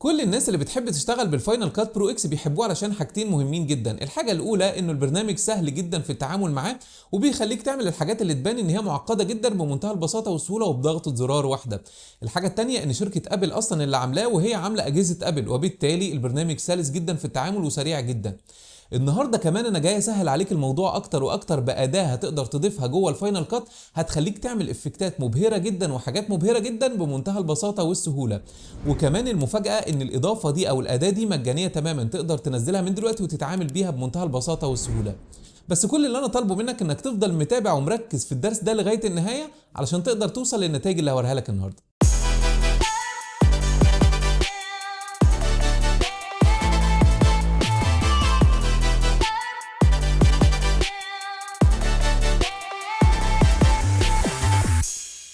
كل الناس اللي بتحب تشتغل بال Final Cut Pro X بيحبوه علشان حاجتين مهمين جدا. الحاجة الاولى انه البرنامج سهل جدا في التعامل معاه، وبيخليك تعمل الحاجات اللي تبان ان هي معقدة جدا بمنتهى البساطة والسهوله وبضغطه زرار واحدة. الحاجة الثانية ان شركة ابل اصلا اللي عاملاه وهي عامله اجهزة ابل، وبالتالي البرنامج سلس جدا في التعامل وسريع جدا. النهارده كمان انا جاي اسهل عليك الموضوع اكتر واكتر باداة هتقدر تضيفها جوه ال Final Cut، هتخليك تعمل effect ات مبهرة جدا وحاجات مبهرة جدا بمنتهى البساطة والسهوله. وكمان المفاجاة ان الاضافة دي او الاداة دي مجانية تماما، تقدر تنزلها من دلوقتي وتتعامل بيها بمنتهى البساطة والسهوله. بس كل اللي انا طالبه منك انك تفضل متابع ومركز في الدرس ده لغاية النهاية علشان تقدر توصل للنتائج اللي هوريها لك النهارده.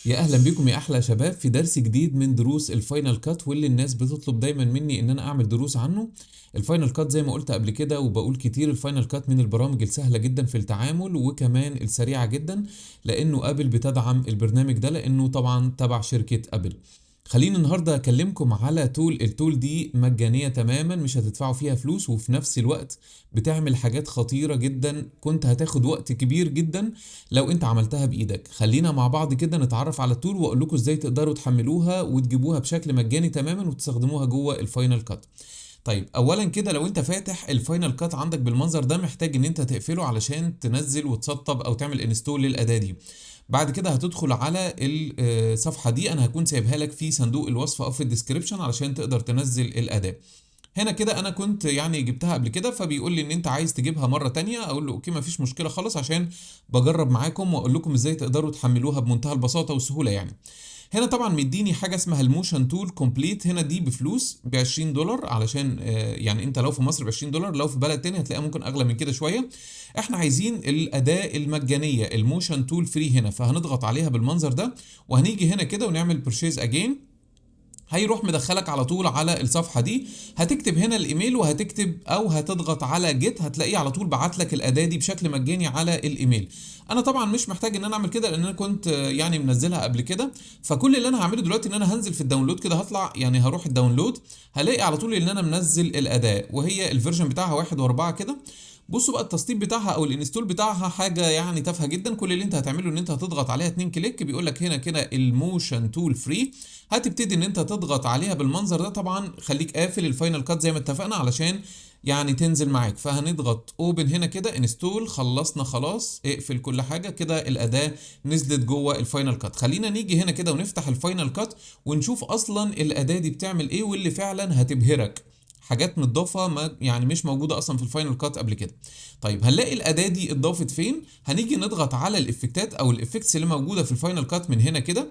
يا اهلا بكم يا احلى شباب في درس جديد من دروس ال Final Cut، واللي الناس بتطلب دايما مني ان انا اعمل دروس عنه. ال Final Cut زي ما قلت قبل كده وبقول كتير، ال Final Cut من البرامج السهلة جدا في التعامل وكمان السريعة جدا، لانه ابل بتدعم البرنامج ده، لانه طبعا تبع شركة ابل. خليني النهارده اكلمكم على tool. ال tool دي مجانية تماما، مش هتدفعوا فيها فلوس، وفي نفس الوقت بتعمل حاجات خطيرة جدا كنت هتاخد وقت كبير جدا لو انت عملتها بايدك. خلينا مع بعض كده نتعرف على ال tool واقول لكم ازاي تقدروا تحملوها وتجيبوها بشكل مجاني تماما وتستخدموها جوه ال Final Cut. طيب اولا كده لو انت فاتح ال Final Cut عندك بالمنظر ده، محتاج ان انت تقفله علشان تنزل وتسطب او تعمل install للاداه دي. بعد كده هتدخل على الصفحة دي، انا هكون سايبها لك في صندوق الوصف او في ال description علشان تقدر تنزل الاداة. هنا كده انا كنت يعني جبتها قبل كده، فبيقول لي ان انت عايز تجيبها مرة تانية، اقول له okay مفيش مشكلة خالص، عشان بجرب معاكم واقول لكم ازاي تقدروا تحملوها بمنتهى البساطة والسهولة. يعني هنا طبعا مديني حاجة اسمها ال Motion Tool Complete، هنا دي بفلوس ب $20، علشان يعني انت لو في مصر ب $20، لو في بلد تاني هتلاقيها ممكن اغلى من كده شوية. احنا عايزين الاداة المجانية ال Motion Tool Free هنا، فهنضغط عليها بالمنظر ده وهنيجي هنا كده ونعمل purchase again. هيروح مدخلك على طول على الصفحة دي، هتكتب هنا الايميل وهتكتب او هتضغط على get، هتلاقيه على طول بعت لك الاداة دي بشكل مجاني على الايميل. انا طبعا مش محتاج ان انا اعمل كده لان انا كنت يعني منزلها قبل كده، فكل اللي انا هعمله دلوقتي ان انا هنزل في ال download كده، هطلع يعني هروح ال download، هلاقي على طول ان انا منزل الاداة وهي ال version بتاعها 1.4 كده. بصوا بقى التسطيب بتاعها او ال install بتاعها حاجة يعني تافهة جدا. كل اللي انت هتعمله ان انت هتضغط عليها 2 click، بيقول لك هنا كده ال Motion Tool Free، هتبتدي ان انت تضغط عليها بالمنظر ده. طبعا خليك قافل ال Final Cut زي ما اتفقنا علشان يعني تنزل معاك. فهنضغط open هنا كده install، خلصنا خلاص، اقفل كل حاجة كده، الاداة نزلت جوه ال Final Cut. خلينا نيجي هنا كده ونفتح ال Final Cut ونشوف اصلا الاداة دي بتعمل ايه، واللي فعلا هتبهرك، حاجات متضافه ما يعني مش موجودة اصلا في ال Final Cut قبل كده. طيب هنلاقي الاداة دي اتضافت فين؟ هنيجي نضغط على ال effect ات او ال effects اللي موجودة في ال Final Cut من هنا كده،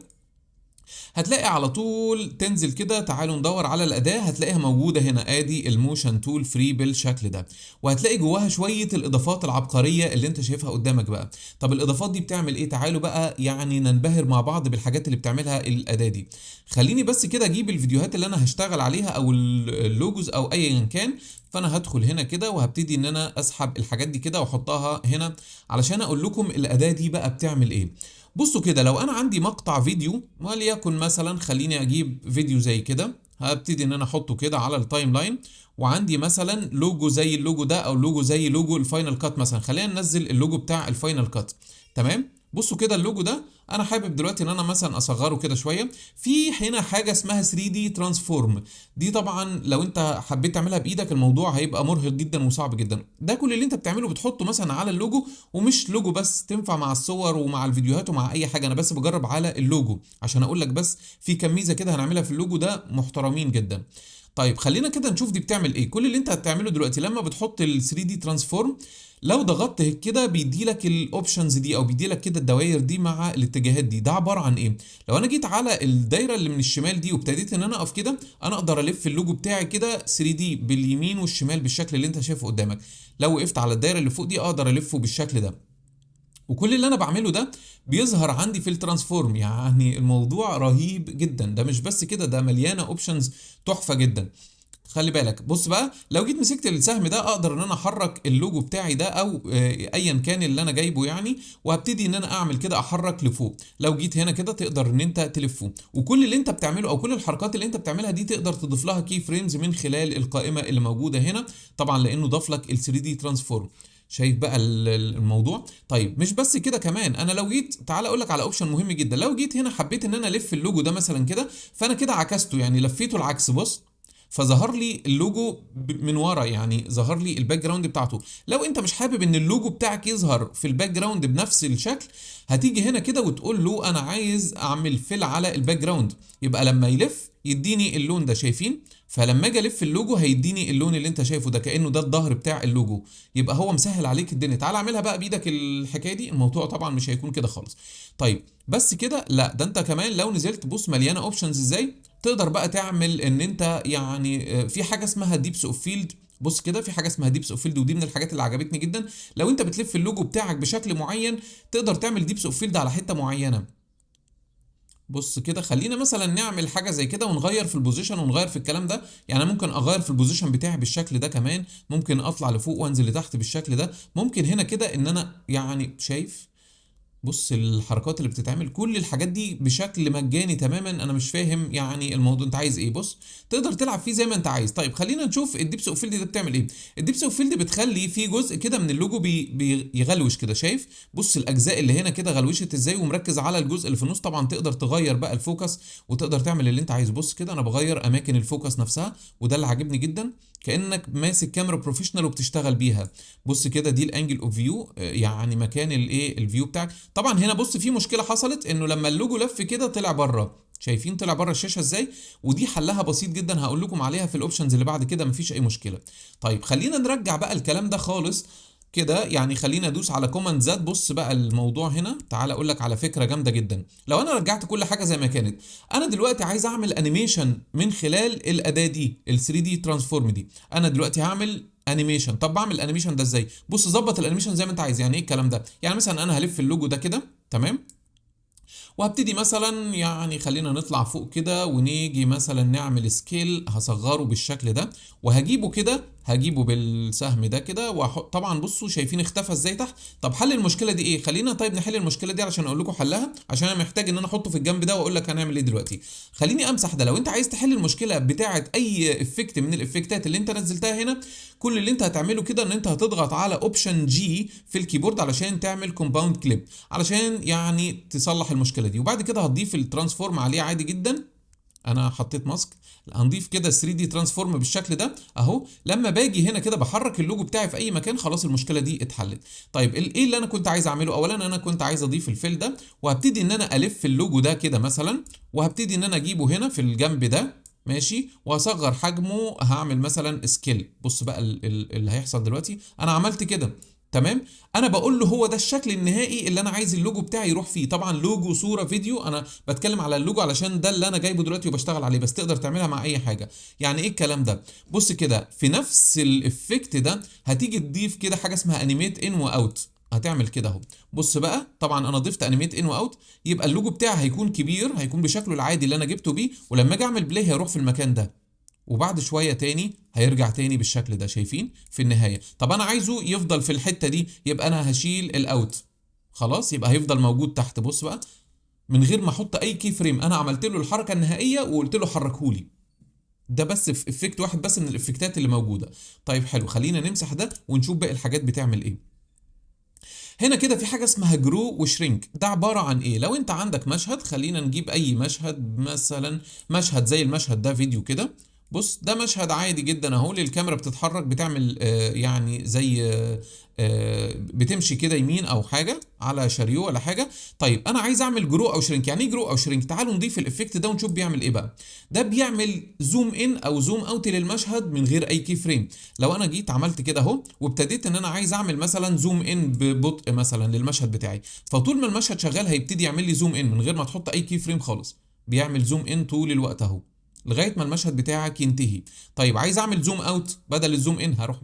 هتلاقي على طول تنزل كده. تعالوا ندور على الاداة، هتلاقيها موجودة هنا، ادي ال Motion Tool Free بالشكل ده، وهتلاقي جواها شوية الاضافات العبقرية اللي انت شايفها قدامك بقى. طب الاضافات دي بتعمل ايه؟ تعالوا بقى يعني ننبهر مع بعض بالحاجات اللي بتعملها الاداة دي. خليني بس كده اجيب الفيديوهات اللي انا هشتغل عليها او ال logos او ايا كان. فانا هدخل هنا كده وهبتدي ان انا اسحب الحاجات دي كده واحطها هنا علشان اقول لكم الاداة دي بقى بتعمل ايه. بصوا كده، لو انا عندي مقطع فيديو وليكن مثلا، خليني اجيب فيديو زي كده، هبتدي ان انا احطه كده على ال timeline، وعندي مثلا لوجو زي اللوجو ده او لوجو زي logo ال Final Cut مثلا. خلينا ننزل اللوجو بتاع ال Final Cut. تمام، بصوا كده اللوجو ده انا حابب دلوقتي ان انا مثلا اصغره كده شوية. في هنا حاجة اسمها 3D transform، دي طبعا لو انت حبيت تعملها بايدك الموضوع هيبقى مرهق جدا وصعب جدا. ده كل اللي انت بتعمله بتحطه مثلا على اللوجو، ومش لوجو بس، تنفع مع الصور ومع الفيديوهات ومع اي حاجة. انا بس بجرب على اللوجو عشان اقول لك بس في كام ميزة كده هنعملها في اللوجو ده محترمين جدا. طيب خلينا كده نشوف دي بتعمل ايه. كل اللي انت هتعمله دلوقتي لما بتحط ال 3D transform، لو ضغطت كده بيدي لك ال options دي او بيدي لك كده الدوائر دي مع الاتجاهات دي. ده عبارة عن ايه؟ لو انا جيت على الدايرة اللي من الشمال دي وابتديت ان انا اقف كده، انا اقدر الف اللوجو بتاعي كده 3D باليمين والشمال بالشكل اللي انت شايفه قدامك. لو وقفت على الدايرة اللي فوق دي اقدر الفه بالشكل ده، وكل اللي انا بعمله ده بيظهر عندي في ال transform. يعني الموضوع رهيب جدا. ده مش بس كده، ده مليانة options تحفة جدا. خلي بالك. بص بقى، لو جيت مسكت السهم ده اقدر ان انا احرك اللوجو بتاعي ده او ايا كان اللي انا جايبه يعني، وهبتدي ان انا اعمل كده احرك لفوق. لو جيت هنا كده تقدر ان انت تلفه، وكل اللي انت بتعمله او كل الحركات اللي انت بتعملها دي تقدر تضيف لها key frames من خلال القائمة اللي موجودة هنا، طبعا لانه ضاف لك ال 3D transform. شايف بقى الموضوع؟ طيب مش بس كده، كمان انا لو جيت تعال اقول لك على option مهم جدا. لو جيت هنا حبيت ان انا الف اللوجو ده مثلا كده، فانا كده عكسته يعني لفيته العكس، بص فظهر لي اللوجو من ورا، يعني ظهر لي ال background بتاعته. لو انت مش حابب ان اللوجو بتاعك يظهر في ال background بنفس الشكل، هتيجي هنا كده وتقول له انا عايز اعمل fill على ال background، يبقى لما يلف يديني اللون ده، شايفين؟ فلما اجي الف اللوجو هيديني اللون اللي انت شايفه ده، كانه ده الظهر بتاع اللوجو. يبقى هو مسهل عليك الدنيا. تعال اعملها بقى بايدك الحكاية دي، الموضوع طبعا مش هيكون كده خالص. طيب بس كده؟ لا، ده انت كمان لو نزلت بص مليانة options ازاي تقدر بقى تعمل ان انت يعني في حاجة اسمها depth of field. بص كده في حاجة اسمها depth of field، ودي من الحاجات اللي عجبتني جدا. لو انت بتلف اللوجو بتاعك بشكل معين تقدر تعمل depth of field على حتة معينة. بص كده، خلينا مثلا نعمل حاجة زي كده ونغير في ال position ونغير في الكلام ده. يعني ممكن اغير في ال position بتاعي بالشكل ده، كمان ممكن اطلع لفوق وانزل لتحت بالشكل ده. ممكن هنا كده ان انا يعني شايف، بص الحركات اللي بتتعمل، كل الحاجات دي بشكل مجاني تماما. انا مش فاهم يعني الموضوع انت عايز ايه. بص تقدر تلعب فيه زي ما انت عايز. طيب خلينا نشوف ال depth of field ده بتعمل ايه. ال depth of field بتخلي في جزء كده من اللوجو بيغلوش كده، شايف؟ بص الاجزاء اللي هنا كده غلوشت ازاي، ومركز على الجزء اللي في النص. طبعا تقدر تغير بقى ال focus وتقدر تعمل اللي انت عايزه. بص كده انا بغير اماكن ال focus نفسها، وده اللي عاجبني جدا، كانك ماسك كاميرا professional وبتشتغل بيها. بص كده دي ال angle of view، يعني مكان الايه ال view بتاعك. طبعا هنا بص في مشكلة حصلت، انه لما اللوجو لف كده طلع بره، شايفين طلع بره الشاشة ازاي؟ ودي حلها بسيط جدا هقول لكم عليها في ال options اللي بعد كده، مفيش اي مشكلة. طيب خلينا نرجع بقى الكلام ده خالص كده، يعني خلينا ادوس على command Z. بص بقى الموضوع هنا، تعال اقول لك على فكرة جامدة جدا. لو انا رجعت كل حاجة زي ما كانت، انا دلوقتي عايز اعمل animation من خلال الاداة دي ال 3D transform دي. انا دلوقتي هعمل animation. طب بعمل ال animation ده ازاي؟ بص ظبط ال animation زي ما انت عايز. يعني ايه الكلام ده؟ يعني مثلا انا هلف اللوجو ده كده، تمام، وهبتدي مثلا يعني خلينا نطلع فوق كده ونيجي مثلا نعمل scale، هصغره بالشكل ده وهجيبه كده، هجيبه بالسهم ده كده، طبعا بصوا شايفين اختفى ازاي تحت. طب حل المشكلة دي ايه؟ خلينا طيب نحل المشكلة دي علشان اقول لكم حلها، عشان انا محتاج ان انا احطه في الجنب ده واقول لك هنعمل ايه دلوقتي. خليني امسح ده. لو انت عايز تحل المشكلة بتاعه اي effect من ال effect ات اللي انت نزلتها هنا، كل اللي انت هتعمله كده ان انت هتضغط على option G في ال keyboard علشان تعمل compound clip، علشان يعني تصلح المشكلة دي. وبعد كده هتضيف ال transform عليه عادي جدا. انا حطيت mask، هنضيف كده 3D transform بالشكل ده اهو. لما باجي هنا كده بحرك اللوجو بتاعي في اي مكان، خلاص المشكلة دي اتحلت. طيب ايه اللي انا كنت عايز اعمله؟ اولا انا كنت عايز اضيف ال fill ده، وهبتدي ان انا الف اللوجو ده كده مثلا، وهبتدي ان انا اجيبه هنا في الجنب ده، ماشي، وهصغر حجمه، هعمل مثلا scale. بص بقى اللي هيحصل دلوقتي، انا عملت كده، تمام. انا بقول له هو ده الشكل النهائي اللي انا عايز اللوجو بتاعي يروح فيه. طبعا لوجو، صوره، فيديو، انا بتكلم على اللوجو علشان ده اللي انا جايبه دلوقتي وبشتغل عليه، بس تقدر تعملها مع اي حاجة. يعني ايه الكلام ده؟ بص كده في نفس ال effect ده هتيجي تضيف كده حاجة اسمها animate in و out، هتعمل كده اهو. بص بقى، طبعا انا ضفت animate in و out، يبقى اللوجو بتاعي هيكون كبير، هيكون بشكله العادي اللي انا جبته بيه، ولما اجي اعمل play هيروح في المكان ده، وبعد شوية تاني هيرجع تاني بالشكل ده، شايفين في النهاية. طب انا عايزه يفضل في الحتة دي، يبقى انا هشيل ال out، خلاص، يبقى هيفضل موجود تحت. بص بقى، من غير ما احط اي key frame، انا عملت له الحركة النهائية وقلت له حركهولي. ده بس في effect واحد بس من ال effect ات اللي موجودة. طيب حلو، خلينا نمسح ده ونشوف باقي الحاجات بتعمل ايه. هنا كده في حاجة اسمها grow و shrink. ده عبارة عن ايه؟ لو انت عندك مشهد، خلينا نجيب اي مشهد، مثلا مشهد زي المشهد ده، فيديو كده. بص ده مشهد عادي جدا اهو، للكاميرا بتتحرك، بتعمل يعني زي بتمشي كده يمين او حاجة على شاريو ولا حاجة. طيب انا عايز اعمل grow او shrink. يعني ايه grow او shrink؟ تعالوا نضيف ال effect ده ونشوف بيعمل ايه بقى. ده بيعمل zoom in او zoom out للمشهد من غير اي key frame. لو انا جيت عملت كده اهو، وابتديت ان انا عايز اعمل مثلا zoom in ببطء مثلا للمشهد بتاعي، فطول ما المشهد شغال هيبتدي يعمل لي zoom in من غير ما تحط اي key frame خالص. بيعمل zoom in طول الوقت اهو لغاية ما المشهد بتاعك ينتهي. طيب عايز اعمل zoom out بدل ال zoom in، هروح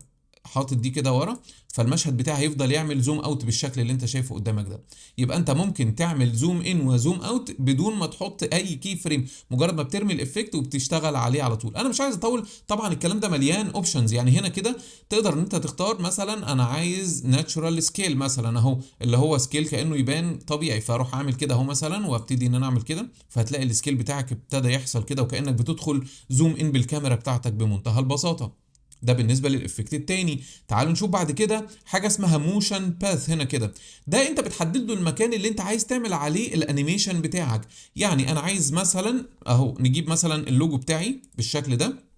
حاطط دي كده ورا، فالمشهد بتاعي هيفضل يعمل zoom out بالشكل اللي انت شايفه قدامك ده. يبقى انت ممكن تعمل zoom in و zoom out بدون ما تحط اي key frame، مجرد ما بترمي ال effect وبتشتغل عليه على طول. انا مش عايز اطول، طبعا الكلام ده مليان options. يعني هنا كده تقدر ان انت تختار مثلا انا عايز natural scale مثلا اهو، اللي هو scale كانه يبان طبيعي، فاروح اعمل كده اهو مثلا وابتدي ان انا اعمل كده، فهتلاقي ال scale بتاعك ابتدى يحصل كده وكانك بتدخل zoom in بالكاميرا بتاعتك بمنتهى البساطة. ده بالنسبة لل effect التاني. تعالوا نشوف بعد كده حاجة اسمها motion path هنا كده. ده انت بتحدد له المكان اللي انت عايز تعمل عليه ال animation بتاعك. يعني انا عايز مثلا اهو نجيب مثلا اللوجو بتاعي بالشكل ده،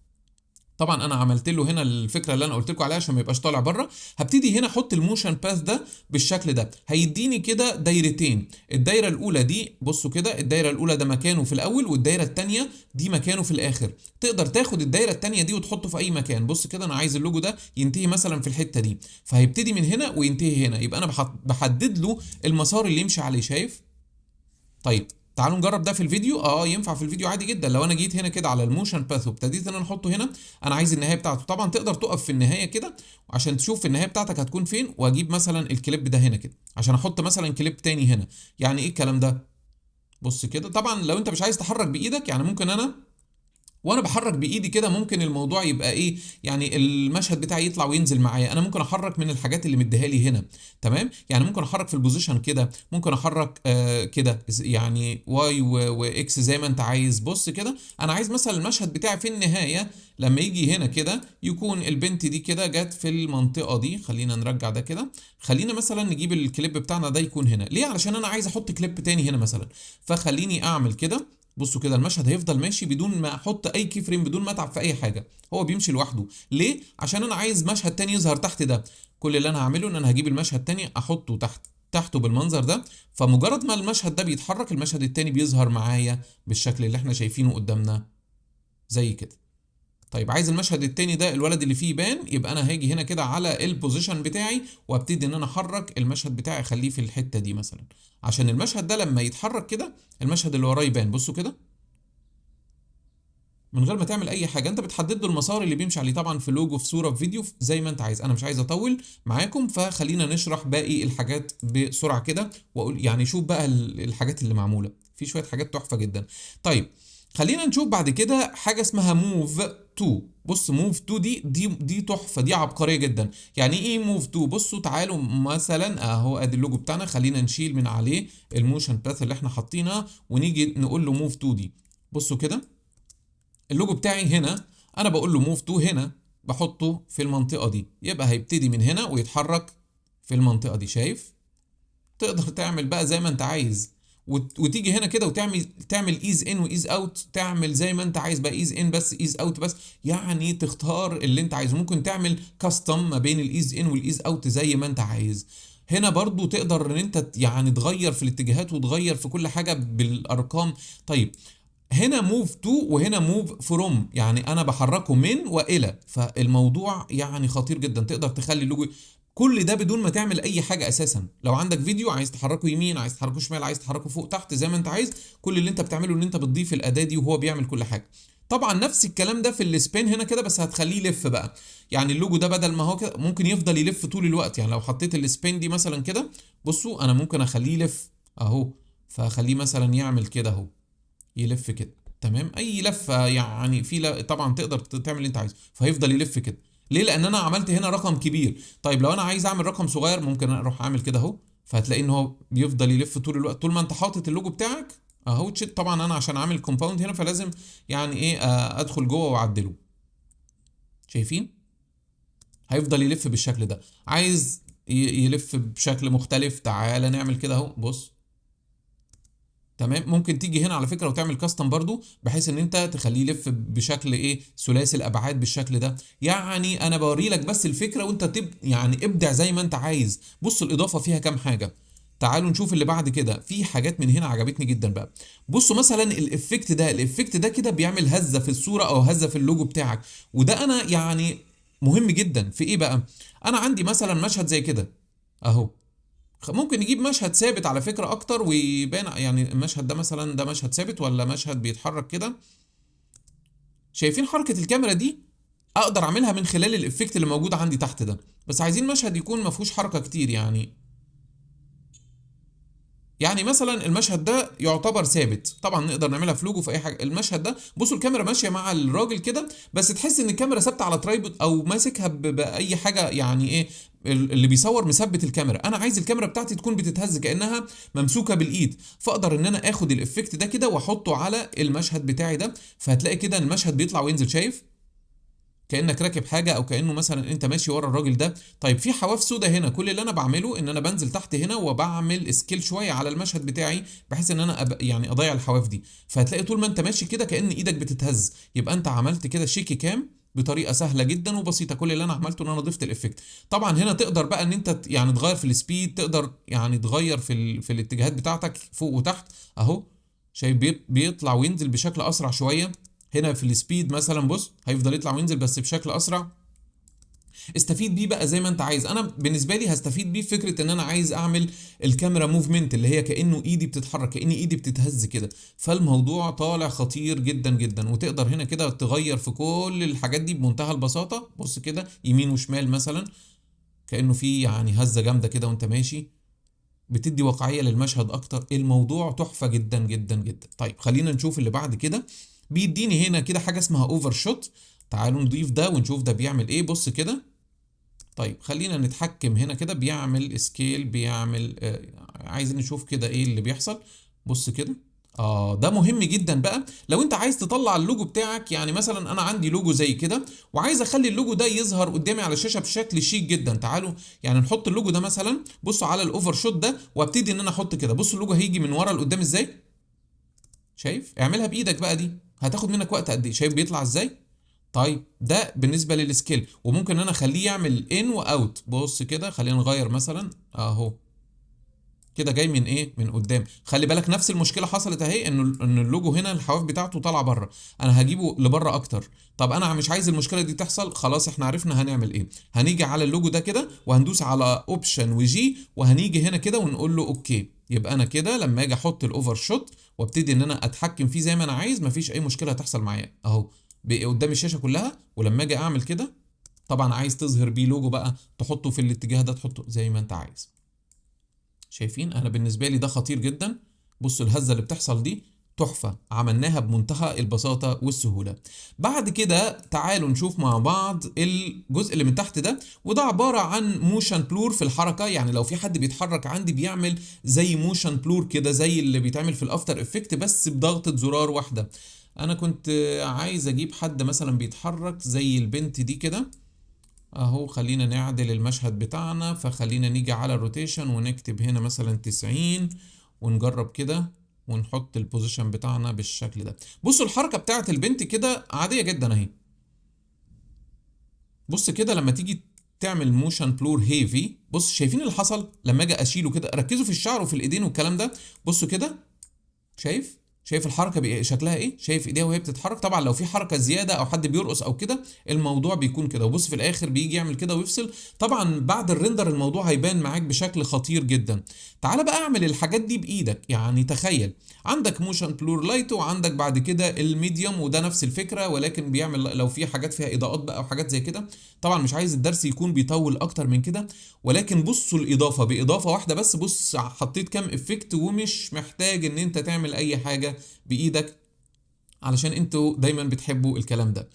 طبعا انا عملت له هنا الفكرة اللي انا قلت لكم عليها عشان ما يبقاش طالع بره. هبتدي هنا احط ال motion path ده بالشكل ده، هيديني كده دايرتين. الدايرة الاولى دي بصوا كده، الدايرة الاولى ده مكانه في الاول، والدايره الثانية دي مكانه في الاخر. تقدر تاخد الدايرة الثانية دي وتحطه في اي مكان. بص كده، انا عايز اللوجو ده ينتهي مثلا في الحتة دي، فهيبتدي من هنا وينتهي هنا، يبقى انا بحدد له المسار اللي يمشي عليه. شايف؟ طيب تعالوا نجرب ده في الفيديو. ينفع في الفيديو عادي جدا. لو انا جيت هنا كده على ال motion path وابتديت ان انا احطه هنا، انا عايز النهاية بتاعته. طبعا تقدر تقف في النهاية كده عشان تشوف النهاية بتاعتك هتكون فين، واجيب مثلا الكليب ده هنا كده عشان احط مثلا كليب تاني هنا. يعني ايه الكلام ده؟ بص كده، طبعا لو انت مش عايز تحرك بايدك، يعني ممكن انا وانا بحرك بايدي كده ممكن الموضوع يبقى ايه، يعني المشهد بتاعي يطلع وينزل معايا. انا ممكن احرك من الحاجات اللي مديها لي هنا، تمام؟ يعني ممكن احرك في ال position كده، ممكن احرك كده، يعني Y و X زي ما انت عايز. بص كده، انا عايز مثلا المشهد بتاعي في النهاية لما يجي هنا كده يكون البنت دي كده جت في المنطقة دي. خلينا نرجع ده كده، خلينا مثلا نجيب الكليب بتاعنا ده يكون هنا. ليه؟ علشان انا عايز احط كليب تاني هنا مثلا، فخليني اعمل كده. بصوا كده، المشهد هيفضل ماشي بدون ما احط اي key frame، بدون ما اتعب في اي حاجة، هو بيمشي لوحده. ليه؟ عشان انا عايز مشهد تاني يظهر تحت ده. كل اللي انا هعمله ان انا هجيب المشهد تاني احطه تحته بالمنظر ده، فمجرد ما المشهد ده بيتحرك المشهد التاني بيظهر معايا بالشكل اللي احنا شايفينه قدامنا زي كده. طيب عايز المشهد التاني ده الولد اللي فيه يبان، يبقى انا هاجي هنا كده على ال position بتاعي وابتدي ان انا احرك المشهد بتاعي، اخليه في الحتة دي مثلا، عشان المشهد ده لما يتحرك كده المشهد اللي وراه يبان. بصوا كده، من غير ما تعمل اي حاجة، انت بتحدد له المسار اللي بيمشي عليه، طبعا في لوجو، في صوره، في فيديو، زي ما انت عايز. انا مش عايز اطول معاكم، فخلينا نشرح باقي الحاجات بسرعة كده، واقول يعني شوف بقى الحاجات اللي معمولة، في شوية حاجات تحفة جدا. طيب خلينا نشوف بعد كده حاجة اسمها move to. بص move to دي تحفة، دي عبقرية جدا. يعني ايه move to؟ بصوا تعالوا مثلا اهو ادي اللوجو بتاعنا، خلينا نشيل من عليه ال motion path اللي احنا حاطينها ونيجي نقول له move to دي. بصوا كده اللوجو بتاعي هنا، انا بقول له move to هنا، بحطه في المنطقة دي، يبقى هيبتدي من هنا ويتحرك في المنطقة دي. شايف؟ تقدر تعمل بقى زي ما انت عايز، وتيجي هنا كده وتعمل ease in و ease out، تعمل زي ما انت عايز بقى، ease in بس ease out بس، يعني تختار اللي انت عايزه. ممكن تعمل custom ما بين ال ease in وال ease out زي ما انت عايز. هنا برضو تقدر ان انت يعني تغير في الاتجاهات وتغير في كل حاجة بالارقام. طيب هنا move to وهنا move from، يعني انا بحركة من والى، فالموضوع يعني خطير جدا. تقدر تخلي اللوجو كل ده بدون ما تعمل اي حاجة اساسا. لو عندك فيديو عايز تحركه يمين، عايز تحركه شمال، عايز تحركه فوق تحت، زي ما انت عايز، كل اللي انت بتعمله ان انت بتضيف الاداة دي وهو بيعمل كل حاجة. طبعا نفس الكلام ده في ال spin هنا كده، بس هتخليه يلف بقى. يعني اللوجو ده بدل ما هو كده ممكن يفضل يلف طول الوقت. يعني لو حطيت ال spin دي مثلا كده، بصوا انا ممكن اخليه يلف اهو، فاخليه مثلا يعمل كده اهو، يلف كده، تمام؟ اي لفه يعني في طبعا تقدر تعمل اللي انت عايزه، فهيفضل يلف كده. ليه؟ لان انا عملت هنا رقم كبير. طيب لو انا عايز اعمل رقم صغير ممكن اروح اعمل كده اهو، فهتلاقي ان هو بيفضل يلف طول الوقت طول ما انت حاطط اللوجو بتاعك اهو. طبعا انا عشان عامل compound هنا فلازم يعني ايه ادخل جوه واعدله. شايفين؟ هيفضل يلف بالشكل ده. عايز يلف بشكل مختلف، تعالى نعمل كده اهو، بص تمام. ممكن تيجي هنا على فكرة وتعمل custom برضو، بحيث ان انت تخليه يلف بشكل ايه، ثلاثي الابعاد بالشكل ده. يعني انا بوري لك بس الفكرة وانت يعني ابدع زي ما انت عايز. بص الاضافة فيها كام حاجة، تعالوا نشوف اللي بعد كده. في حاجات من هنا عجبتني جدا بقى. بصوا مثلا ال effect ده، ال effect ده كده بيعمل هزه في الصورة او هزه في اللوجو بتاعك، وده انا يعني مهم جدا في ايه بقى. انا عندي مثلا مشهد زي كده اهو، ممكن نجيب مشهد ثابت على فكرة اكتر ويبان. يعني المشهد ده مثلا، ده مشهد ثابت ولا مشهد بيتحرك كده؟ شايفين حركة الكاميرا دي؟ اقدر اعملها من خلال ال effect اللي موجود عندي تحت ده. بس عايزين مشهد يكون ما فيهوش حركة كتير. يعني مثلا المشهد ده يعتبر ثابت، طبعا نقدر نعملها في لوجو في اي حاجة. المشهد ده بصوا الكاميرا ماشية مع الراجل كده، بس تحس ان الكاميرا ثابتة على tripod او ماسكها باي حاجة، يعني ايه اللي بيصور مثبت الكاميرا. انا عايز الكاميرا بتاعتي تكون بتتهز كانها ممسوكه بالايد، فاقدر ان انا اخد ال effect ده كده واحطه على المشهد بتاعي ده، فهتلاقي كده المشهد بيطلع وينزل، شايف؟ كانك راكب حاجة او كانه مثلا انت ماشي ورا الراجل ده. طيب في حواف سودا هنا، كل اللي انا بعمله ان انا بنزل تحت هنا وبعمل scale شوية على المشهد بتاعي بحيث ان انا يعني اضيع الحواف دي، فهتلاقي طول ما انت ماشي كده كأن ايدك بتتهز. يبقى انت عملت كده shaky cam بطريقة سهلة جدا وبسيطة. كل اللي انا عملته ان انا ضفت ال effect. طبعا هنا تقدر بقى ان انت يعني تغير في ال speed، تقدر يعني تغير في الاتجاهات بتاعتك فوق وتحت اهو، شايف بيطلع وينزل بشكل اسرع شوية. هنا في ال speed مثلا بص هيفضل يطلع وينزل بس بشكل اسرع. استفيد بيه بقى زي ما انت عايز. انا بالنسبة لي هستفيد بيه فكرة ان انا عايز اعمل ال camera movement اللي هي كانه ايدي بتتحرك، كأن ايدي بتتهز كده، فالموضوع طالع خطير جدا جدا. وتقدر هنا كده تغير في كل الحاجات دي بمنتهى البساطة. بص كده يمين وشمال مثلا، كانه في يعني هزه جامدة كده وانت ماشي، بتدي واقعية للمشهد اكتر. الموضوع تحفة جدا جدا جدا. طيب خلينا نشوف اللي بعد كده. بيديني هنا كده حاجة اسمها overshot. تعالوا نضيف ده ونشوف ده بيعمل ايه. بص كده، طيب خلينا نتحكم هنا كده، بيعمل scale، بيعمل عايزين نشوف كده ايه اللي بيحصل. بص كده، ده مهم جدا بقى لو انت عايز تطلع اللوجو بتاعك. يعني مثلا انا عندي لوجو زي كده وعايز اخلي اللوجو ده يظهر قدامي على الشاشة بشكل شيك جدا. تعالوا يعني نحط اللوجو ده مثلا، بصوا على ال overshot ده وابتدي ان انا احط كده. بصوا اللوجو هيجي من ورا لقدام ازاي، شايف؟ اعملها بايدك بقى، دي هتاخد منك وقت قد ايه؟ شايف بيطلع ازاي؟ طيب ده بالنسبة لل scale. وممكن ان انا اخليه يعمل in و out. بص كده، خلينا نغير مثلا اهو كده، جاي من ايه؟ من قدام. خلي بالك نفس المشكلة حصلت اهي، ان اللوجو هنا الحواف بتاعته طالعه بره، انا هجيبه لبره اكتر. طب انا مش عايز المشكلة دي تحصل، خلاص احنا عرفنا هنعمل ايه. هنيجي على اللوجو ده كده وهندوس على option و G، وهنيجي هنا كده ونقول له okay. يبقى انا كده لما اجي احط ال overshot وابتدي ان انا اتحكم فيه زي ما انا عايز، مفيش اي مشكلة هتحصل معايا اهو قدام الشاشة كلها. ولما اجي اعمل كده، طبعا عايز تظهر بيه لوجو بقى تحطه في الاتجاه ده، تحطه زي ما انت عايز. شايفين؟ انا بالنسبة لي ده خطير جدا. بصوا الهزة اللي بتحصل دي تحفة، عملناها بمنتهى البساطة والسهوله. بعد كده تعالوا نشوف مع بعض الجزء اللي من تحت ده، وده عبارة عن motion blur في الحركة. يعني لو في حد بيتحرك عندي بيعمل زي motion blur كده، زي اللي بيتعمل في ال After Effect، بس بضغطه زرار واحدة. انا كنت عايز اجيب حد مثلا بيتحرك زي البنت دي كده اهو. خلينا نعدل المشهد بتاعنا، فخلينا نيجي على ال rotation ونكتب هنا مثلا 90 ونجرب كده ونحط ال position بتاعنا بالشكل ده. بصوا الحركة بتاعت البنت كده عادية جدا اهي. بص كده لما تيجي تعمل motion blur heavy، بص شايفين اللي حصل لما اجي اشيله كده؟ ركزوا في الشعر وفي الايدين والكلام ده. بصوا كده، شايف الحركة شكلها ايه؟ شايف ايديها وهي بتتحرك؟ طبعا لو في حركة زيادة او حد بيرقص او كده الموضوع بيكون كده. وبص في الاخر بيجي يعمل كده ويفصل. طبعا بعد ال render الموضوع هيبان معاك بشكل خطير جدا. تعال بقى اعمل الحاجات دي بايدك. يعني تخيل عندك motion blur light، وعندك بعد كده ال medium، وده نفس الفكرة ولكن بيعمل لو في حاجات فيها اضاءات بقى وحاجات زي كده. طبعا مش عايز الدرس يكون بيطول اكتر من كده، ولكن بصوا الاضافة باضافة واحدة بس. بص حطيت كام effect، ومش محتاج ان انت تعمل اي حاجة بايدك علشان انتوا دايما بتحبوا الكلام ده.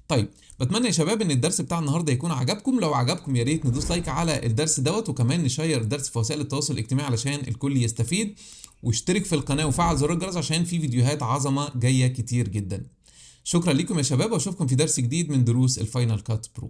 طيب بتمنى يا شباب ان الدرس بتاع النهارده يكون عجبكم. لو عجبكم يا ريت ندوس like على الدرس دوت، وكمان نشير الدرس في وسائل التواصل الاجتماعي علشان الكل يستفيد، واشترك في القناة وفعل زر الجرس عشان في فيديوهات عظمه جاية كتير جدا. شكرا لكم يا شباب، واشوفكم في درس جديد من دروس ال Final Cut Pro.